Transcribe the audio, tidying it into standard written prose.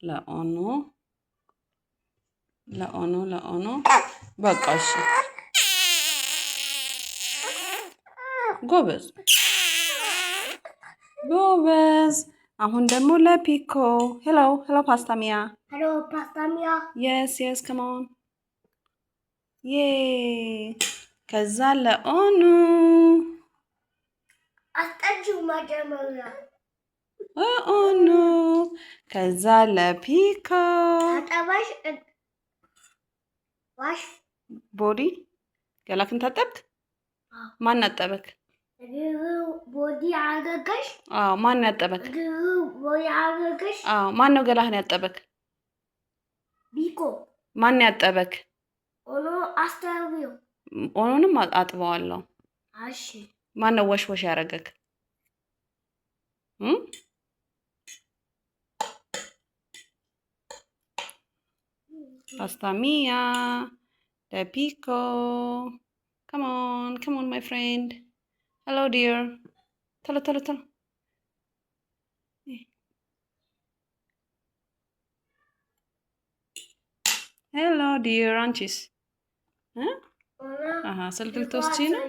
ለኦኖ ለኦኖ ለኦኖ በቃ እሺ፣ ጎበዝ ጎበዝ። አሁን ደግሞ ለፒኮ። Hello, hello ፓስታ ሚያ። Hello ፓስታ ሚያ። Yes, come on, yay። ከዛ ለኦኑ። አስጠጂው መጀመሪያ። ኦኑ፣ ከዛ ለፒኮ። ታጠበሽ wash። Body ገላክን ታጠብክ? ማን አጠበክ? Body አረገሽ? አዎ። ማን ያጠበክ? Body አረገሽ? አዎ። ማን ነው ገላህን ያጠበክ? ቢኮ። ማን ያጠበክ? ኦኖ አስተቢው። ኦኖንም አጥበዋለሁ። እሺ። ማን ነው wash wash ያደረገክ? ፓስታ ሚያ፣ ለፒኮ። Come on, come on, my friend. Hello, dear. ቶሎ ቶሎ ቶሎ። Hello, dear። አንቺስ? አሀ፣ ስልክ ልትወስጂ ነው?